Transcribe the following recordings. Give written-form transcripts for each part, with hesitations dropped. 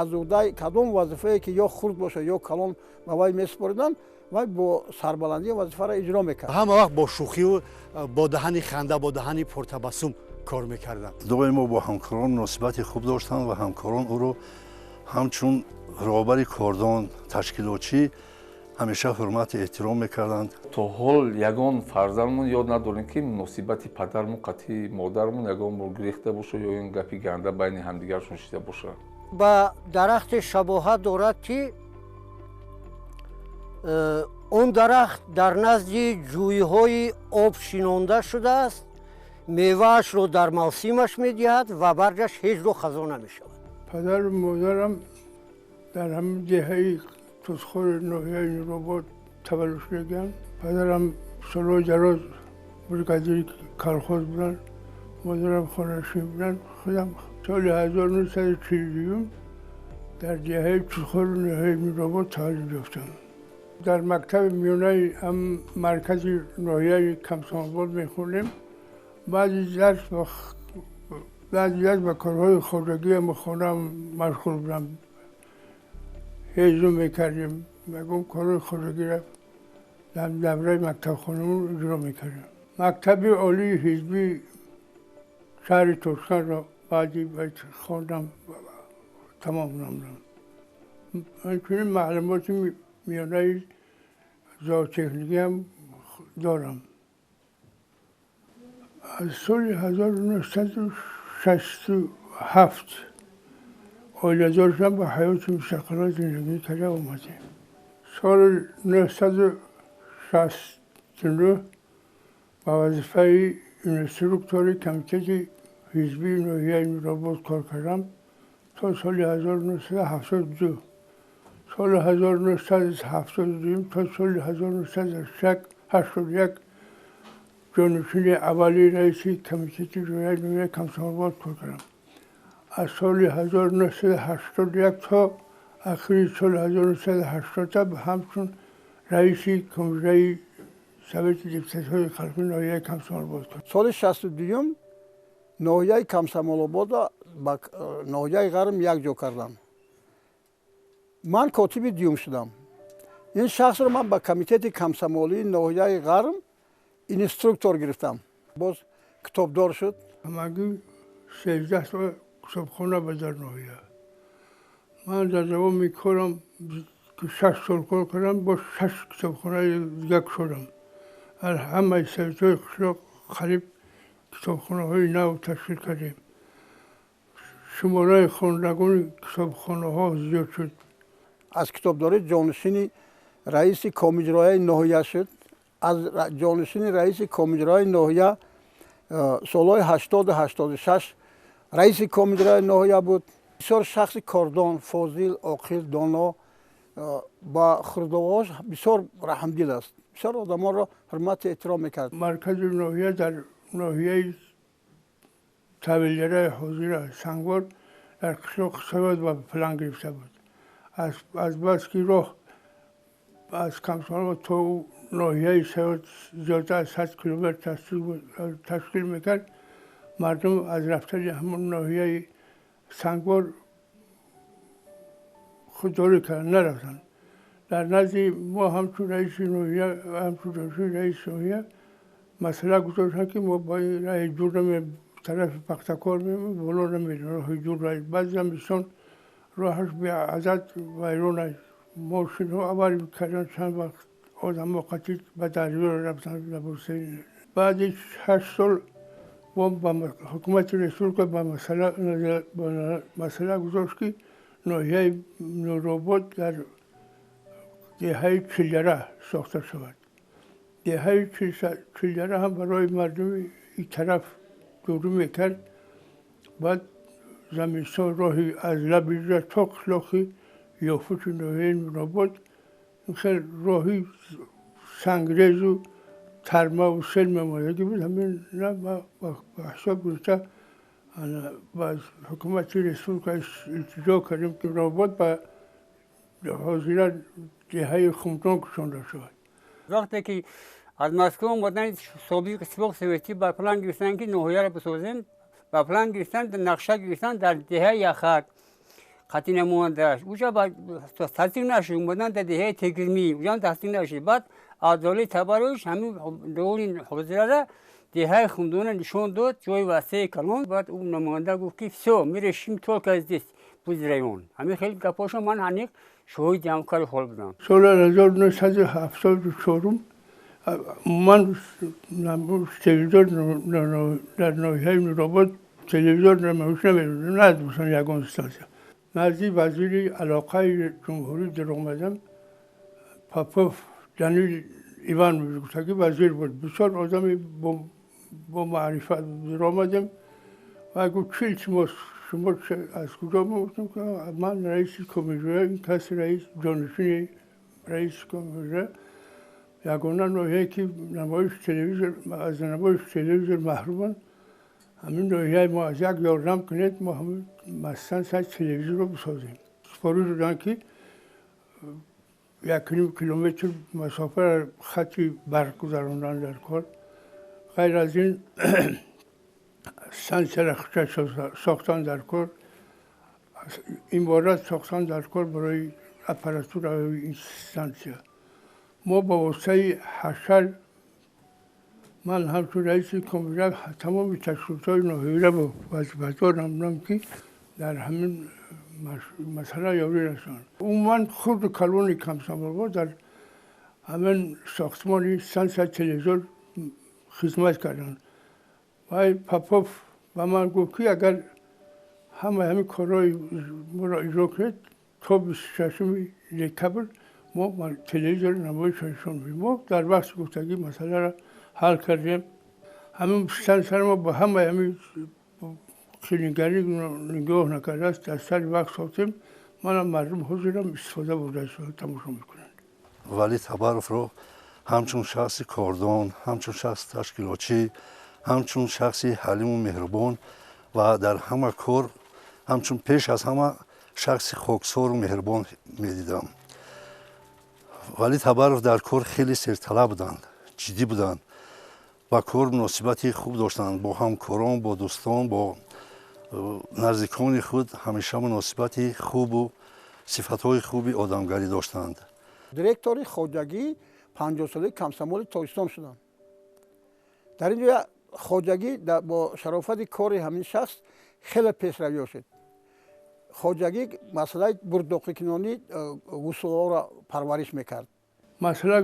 Аз уҳдаи кадом вазифае ки ё хурд бошад, ё калон ба вай месупориданд, вай бо сарбаландӣ вазифаро иҷро мекард. Ҳама вақт бо шӯхию бо даҳани ханда, бо даҳани пуртабассум кор мекарданд. Доимо бо ҳамкорон муносибати хуб доштанд ва ҳамкорон ӯро ҳамчун роҳбари кордон, ташкилотчӣ ҳамеша ҳурмату эҳтиром мекарданд. То ҳол ягон фарзандмон ёд надорем, ки муносибати падармон қатъи модармон ягон бор гирехта бошад ё ин гапи ганда байни ҳамдигаршон шида бошад. Ба дарахте шабоҳат дорад, ки он дарахт дар назди ҷӯйҳои об шинонда шудааст, меваашро дар мавсимаш медиҳад ва баргаш ҳеҷ гоҳ хазон намешавад. Падару модарам дар ҳамин деҳаи Тузхори ноҳияи Нуробод таваллуд шудагианд. Падарам солҳои дароз бригадири колхоз буданд, модарам хонанишин буданд. Худам соли 1942 дар деҳаи Тузхори ноҳияи Нуробод таваллуд ёфтам. Дар мактаби миёнаи маркази ноҳияи Комсомолобод мехондем. Баъди дарс ба корҳои хоҷагиам хонаам машғул будам. Ҳезум мекардем, ягон корҳои хоҷагиро дар давраи мактабхонамон иҷро мекардем. Мактаби олии ҳизбии шаҳри Тошкандро баъди хондам, тамом намудам. Инчунин маълумоти миёнаи зоотехникиам дорам. Аз соли 1967 оиладор шудам, ба ҳаёти мустақилона зиндагӣ карда омадем. Соли 969 ба вазифаи инструктори комитети ҳизбии ноҳияи Нуробод кор кардам то соли 1972. Соли 1972 то соли 1981 ҷонишини аввали раиси комитети ноҳияи ноҳияи Комсомолобод кор кардам. Аз соли 1981 то ахири соли 1987 ҳамчун раиси кумитаи Совети депутатҳои халқи ноҳияи Комсомолобод кор. Соли 62-юм ноҳияи Комсомолободро ба ноҳияи Ғарм якҷо кардам. Ман котиби дуюм шудам. Ин шахсро ман ба комитети комсомолии ноҳияи Ғарм инструктор гирифтам. Боз китобдор шуд. Ҳамагӣ 13 та китобхона ба дар ноҳия. Ман дар давоми корам, ки 6 сол кор кардам, бо шаш китобхонаи дига кушодам. Дар ҳамаи советҳои қишлоқ қариб китобхонаҳои нав ташкил кардем. Шумораи хондагони китобхонаҳо зиёд шуд. Аз китобдорӣ ҷонишини раиси комиҷрояи ноҳия шуд. Аз ҷонишини раиси комиҷрояи ноҳия солҳои 80-у 86 раиси комиҷрояи ноҳия буд. Бисёр шахси кордон, фозил, оқил, доно, ба хурдовош бисёр раҳмдил аст. Бисёр одамонро ҳурмату эҳтиром мекард. Маркази ноҳия дар ноҳияи Тавилдараи ҳозира Сангвор, дар қишлоқи Совет ба план гирифта буд. Азбаски роҳ аз Комсомолобод то ноҳияи Совет зиёда аз 100 километр ташкил мекард, мардум аз рафтани ҳамон ноҳияи Сангвор худдорӣ карданд, нарафтанд. Дар назди мо ҳамчун раиси ноҳия, ҳамчун ҷонишини раиси ноҳия масъала гузоштанд, ки мо ба ин раҳи дур намеем, тарафи Пахтакор меем, боло намерем, роҳи дур. Баъди зимистон роҳаш беадад вайрон аст. Мошинҳо авария карданд, чанд вақт одамҳо қатӣ ба дарё рафтанд. Баъди 8 сол мо ба ҳукумати республика ба масъала гузошт, ки ноҳияи Нуробод дар деҳаи Чилдара сохта шавад. Деҳаи Чилдара ҳам барои мардуми ин тараф дурӣ мекард. Баъд замистон роҳи аз лаби ҷа то қишлоқи Ёфути ноҳияи Нуробод хел роҳи сангрезу тармаву сел мемодагӣ буд. Ҳамин ба ҳисоб гирифта, ба ҳукумати республика илтиҷо кардем, ки Нуробод ба ҳозира деҳаи Хумдон кушонда шавад. Вақте ки аз Москва омадан, собиқ Иттифоқи Советӣ, ба план гирифтан, ки ноҳияро бисозем, ба план гирифтан, нақша гирифтан дар деҳаи Яхак. қатъи намояндааш уҷа тасдиқ нашуд. Омадан дар деҳаи Тегирмӣ, уҷам тасдиқ нашуд. Баъд Абдуалӣ Табарович ҳамин доли ҳозирара деҳаи Хундона нишон дод, ҷои васеи калон. Баъд ӯ намоянда гуфт, ки всё, мы решим только здесь будет район. Ҳамин хеле гапҳошо ман ҳаниқ шоҳиди ҳамкори ҳол будам. Соли 1974 ман телевизор дар ноҳияи Нуробод телевизор намоиш намедодам, ягон стансия. Назди вазири алоқаи ҷумҳурӣ даромадам. Попов Данил Иванович гуфта, ки вазир буд, бисёр одами бо маърифат. Даромадем ва гуфт: «Чӣ илтимос, шумо аз куҷо?» Мо гуфтем, ки ман раиси комиҷоя, ин кас раис, ҷонишини раиси комиҷоя, ягона ноҳияе ки намоиши телевизор аз намоиши телевизор маҳруманд, ҳамин ноҳияи мо, аз як ёрдам кунед, мо ҳамин стансияи телевизорро бисозем. Супориш доданд, ки 1,5 километр масофа хати барқ гузарондан дар кор. Ғайр аз ин, стансияра сохтан дар кор, иморат сохтан дар кор барои аппаратураи ин стансия. Мо ба воситаи ҳашар, ман ҳамчун раиси комита тамоми ташкилотҳои ноҳияро вазифадор намудам, ки дар ҳамин масъала ёрӣ расонанд. Умуман, хурду калони комсомолҳо дар ҳамин сохтмони стансияи телевизор хизмат карданд. Вай Попов ба ман гуфт, ки агар ҳамаи ҳамин корҳои моро иҷро кунед, то 26-уми декабр мо телевизори намоиш нишон медиҳем. Мо дар вақти гуфтагӣ масъаларо ҳал кардем. Ҳамин стансияро мо ба ҳамаи ҳамин қийингарӣ нигоҳ накардааст, дар сари вақт сохтем. Манам мардум ҳозирам истифода бурда тамошо мекунанд. Валӣ Табаровро ҳамчун шахси кордон, ҳамчун шахси ташкилотчӣ, ҳамчун шахси ҳалиму меҳрубон ва дар ҳама кор ҳамчун пеш аз ҳама шахси хоксору меҳрубон медидам. Валӣ Табаров дар кор хеле серталаб буданд, ҷиддӣ буданд, ба кор муносибати хуб доштанд, бо ҳамкорон, бо дӯстон, бо наздикони худ ҳамеша муносибати хубу сифатҳои хуби одамгарӣ доштанд. Директори хоҷагии 50-солаи комсомоли Тоҷикистон шуданд. Дар ин ҷо хоҷагӣ бо шарофати кори ҳамин шахс хеле пешравӣ шуд. Хоҷагӣ масъалаи бурдоқикунонӣ, гӯсолаҳоро парвариш мекард. Масъала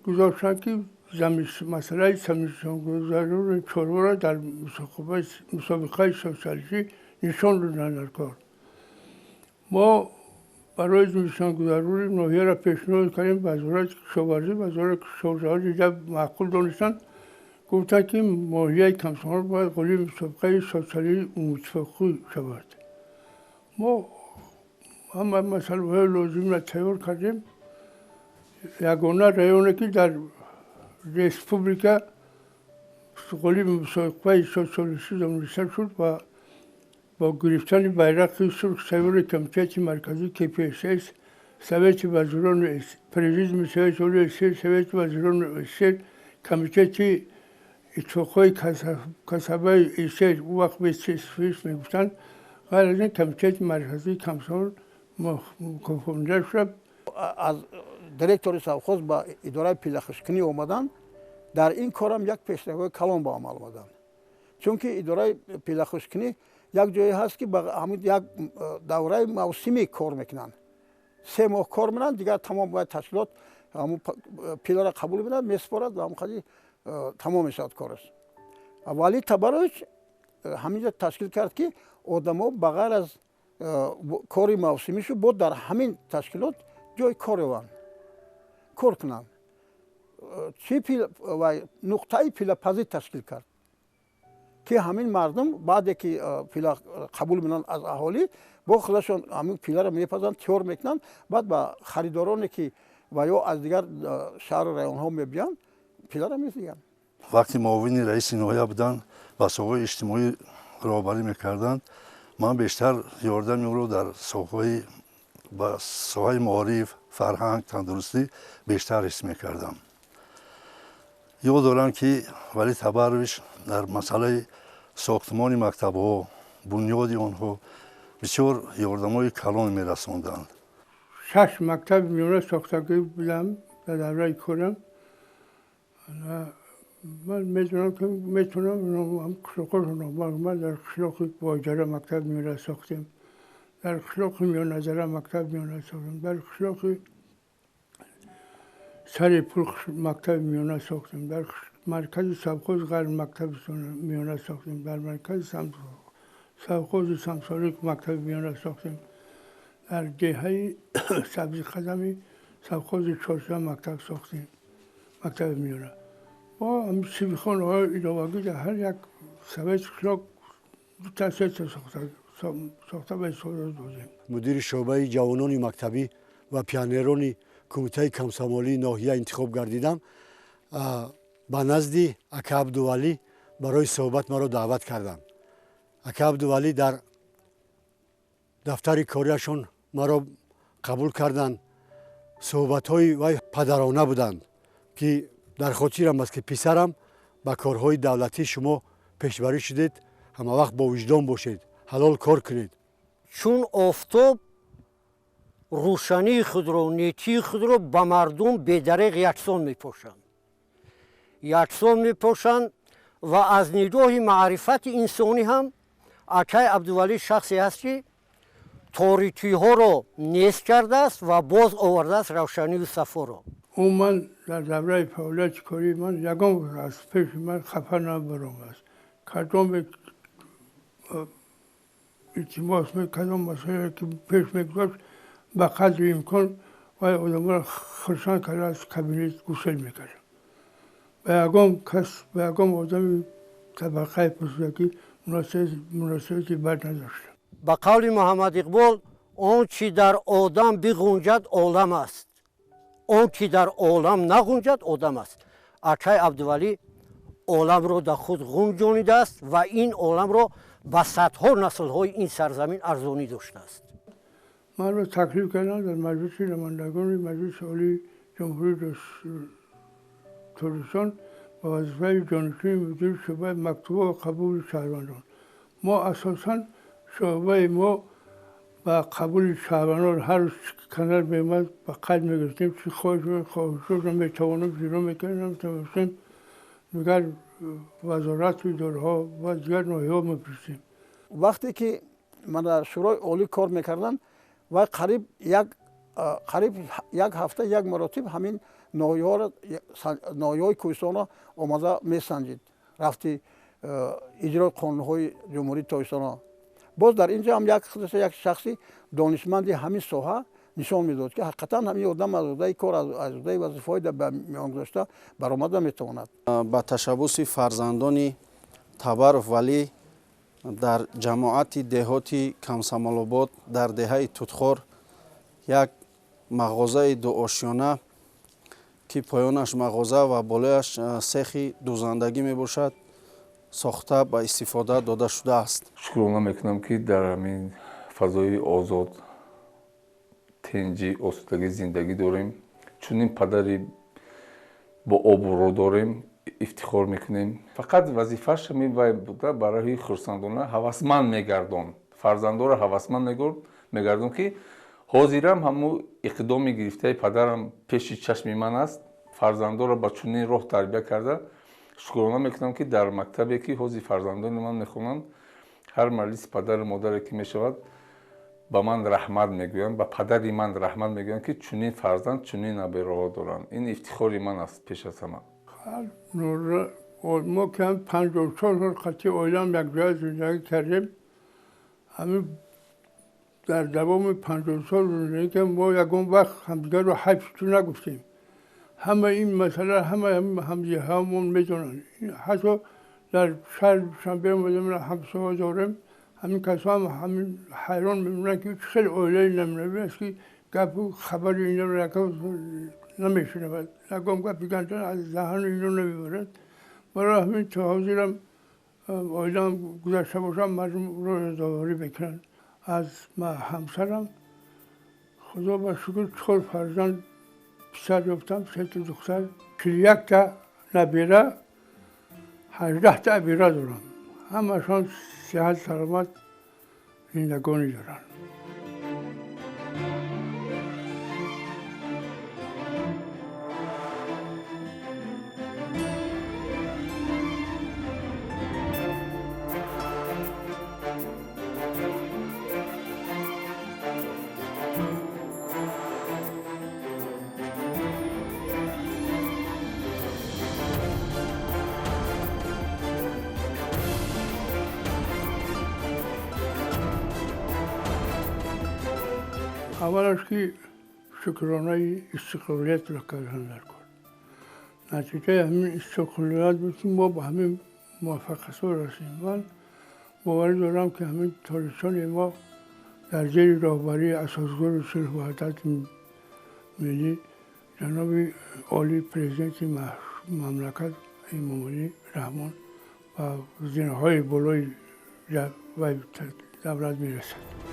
гузоштанд, ки масъалаи замистонгузарони чорворо дар мусобиқаи социалистӣ нишон доданд дар кор. Мо барои зимистонгузарони ноҳияро пешниҳод кардем ба Вазорати кишоварзӣ. Вазорати кишоварзӣ дида маъқул донистанд, гуфтанд, ки ноҳияи Комсомол бояд ғолиби мусобиқаи социалистии умумиттифоқӣ шавад. Мо ҳама масъалаҳои лозимро тайёр кардем. Ягона районе, ки дар республика ғолиби мусобиқаи социалистӣ дониста шуд ва бо гирифтани байрақи сурх савори Комитети марказии КПСС, Совети вазирони, Президиуми Совети Олии СССР, Совети вазирони СССР, Комитети иттифоқҳои касабаи СССР, ӯ вақт ВЦСПС мегуфтанд, ғайр аз ин Комитети марказии комсомол мукофотида шуда. Аз директори совхоз ба идораи пиллахушкунӣ омаданд. Дар ин корам як пешравии калон ба амал омаданд, чунки идораи пиллахушкунӣ як ҷое ҳаст, ки ба ҳамин як давраи мавсимӣ кор мекунанд. 3 моҳ кор мекунанд, дигар тамом, бояд ташкилот ҳамун пилларо қабул мекунад, месупорад ва ҳамон қадри тамом мешавад кораш. Валӣ Табарович ҳаминҷо ташкил кард, ки одамо ба ғайр аз кори мавсимишу бо дар ҳамин ташкилот ҷои кор ёбанд, кор кунанд. Чӣ нуқтаи пиллапазӣ ташкил кард, ки ҳамин мардум баъде ки пилла қабул мекунанд аз аҳолӣ, бо худашон ҳамин пилларо мепазанд, тиёр мекунанд, баъд ба харидороне, ки ва ё аз дигар шаҳру районҳо мебиёнд, пилларо медиҳанд. Вақти муовини раиси ноҳия буданд, ба соҳаҳои иҷтимоӣ роҳбарӣ мекарданд. Ман бештар ёрдами ӯро дар соҳаҳои ба соҳаи маориф, фарҳанг, тандурустӣ бештар ҳис мекардам. Ёд дорам, ки Валӣ Табарович дар масъалаи сохтмони мактабҳо, бунёди онҳо Бисёр ёрдамҳои калон мерасонданд. Шаш мактаби миёна сохтагӣ будам дар давраи корам. Ман медонам ки метавонам қишлоқҳоро номбар. Ман дар қишлоқи Бойдара мактаби миёна сохтем, дар қишлоқи Миёназара мактаби миёна сохтем, дар қишлоқи Сари Пул мактаби миёна сохтем, дар маркази совхози Ғарб мактаби миёна сохтем, дар маркази совхози Самсолик мактаби миёна сохтем, дар деҳаи Сабзиқадами совхози Чоршам мактаб сохтем, мактаби миёна. Бо синфхонаҳои иловагӣ дар ҳар як совет қишлоқ дута сета сохта ба истифода додем. Мудири шӯъбаи ҷавонони мактабӣ ва пионерони кумитаи комсомолии ноҳия интихоб гардидам. Ба назди ака Абдувалӣ барои суҳбат маро даъват карданд. Ака Абдувалӣ дар дафтари кориашон маро қабул карданд. Суҳбатҳои вай падарона буданд, ки дар хотирам аст, ки писарам, ба корҳои давлатӣ шумо пешбарӣ шудед, ҳамавақт бо виҷдон бошед, ҳалол кор кунед. Чун офтоб рӯшании худро, некии худро ба мардум бедареғ яксон мепошанд, яксон мепошанд. Ва аз нигоҳи маърифати инсонӣ ҳам акай Абдувалӣ шахсе аст, ки торикиҳоро нест кардааст ва боз овардааст равшанию сафоро. Умуман, дар давраи фаъолияти кории ман ягон аз пеши ман хафа набаромадааст. Кадоме илтимос, кадом масъалае ки пеш мегузошт, ба қадри имкон вай одаморо хурсанд карда аз кабинет гусел мекард. Ба ягон кас, ба ягон одами табақаи пусудагӣ муносибати бад надошта. Ба қавли Муҳаммад Иқбол, он чи дар одам бигунҷад, олам аст, он ки дар олам нағунҷад, одам аст. Акай Абдувалӣ оламро дар худ ғунҷонидааст ва ин оламро ба садҳо наслҳои ин сарзамин арзонӣ доштааст. Манро таклиф кардам дар Маҷлиси намояндагони Маҷлиси Олии Ҷумҳурии Тоҷикистон ба вазифаи ҷонишини мудири шӯъбаи мактубҳо ва қабули шаҳрвандон. Мо асосан шӯъбаи мо ба қабули шаҳрвандон ҳар рӯз канар меомад, ба қайд мегирифтем, чӣ хоҳишҳоро метавонем иҷро мекардем, наметавонистем, дигар вазорату идораҳо ва дигар ноҳияҳо мепурсем. Вақте ки ман дар Шӯрои Олӣ кор мекардам, вай қариб як ҳафта як маротиб ҳамин ноҳияҳои кӯҳистонро омада месанҷид, рафти иҷрои қонунҳои Ҷумҳурии Тоҷикистонро. Боз дар ин ҷо ҳам як шахси донишманди ҳамин соҳа нишон медод, ки ҳақиқатан ҳамин одам аз уҳдаи кор, аз уҳдаи вазифаҳои ба миён гузошта баромада метавонад. Ба ташаббуси фарзандони Табаров Валӣ дар ҷамоати деҳоти Комсомолобод дар деҳаи Тутхор як мағозаи дуошёна, ки поёнаш мағоза ва болояш сехи дӯзандагӣ мебошад, сохта ба истифода дода шудааст. Шукрона мекунам, ки дар ҳамин фазои озод, тинҷӣ, осудагӣ зиндагӣ дорем. Чунин падари бо обрӯ дорем, ифтихор мекунем. Фақат вазифааш ҳамин вай буда, барои хурсандона ҳавасманд мегардон, фарзандоро ҳавасманд мегардон, ки ҳозирам ҳамун иқдоми гирифтаи падарам пеши чашми ман аст. Фарзандоро ба чунин роҳ тарбия карда, шукрона мекунам, ки дар мактабе ки ҳозир фарзандони ман мехонанд, ҳар маҷлиси падару модаре ки мешавад, ба ман раҳмат мегӯянд, ба падари ман раҳмат мегӯянд, ки чунин фарзанд, чунин набераҳо доранд. Ин ифтихори ман аст пеш аз ҳама. Мо ки ҳам 54 сол қатъи оилам якҷоя зиндагӣ кардем, ҳамин дар давоми 50 сол зиндагӣ кардем, мо ягон вақт ҳамдигарро ҳайф ту нагуфтем. Ҳама ин масъала ҳама ҳамзиҳамон медонанд. Ҳатто дар шаҳри Душанбе омадем, ҳамсоя дорем, ҳамин касо ҳам ҳамин ҳайрон мемонанд, ки хеле оилаи намунавӣ аст, ки гапу хабари инро якам намешунавад, ягон гапи ганда аз даҳани ино намебарад. Барои ҳамин то ҳозирам оилаам гузашта бошам, мардум ёдоварӣ мекунанд. Аз ҳамсарам, худо ба шукр, чор фарзанд писар ёфтам, сета духтар, 41-та набира, 18-та абира дорам. Ҳамашон сиҳат, саломат Зиндагонӣ доранд. Аввалаш ки шукронаи истиқлолиятро кардан дар кор. Натиҷаи ҳамин истиқлолият буд, ки мо ба ҳамин муваффақиятҳо расидем. Ман боварӣ дорам, ки ҳамин Тоҷикистони мо дар зери роҳбарии асосгузори сулҳу ваҳдати миллӣ, ҷаноби олӣ, президенти мамлакат Эмомалӣ Раҳмон, ба зинаҳои болои давлат мерасад.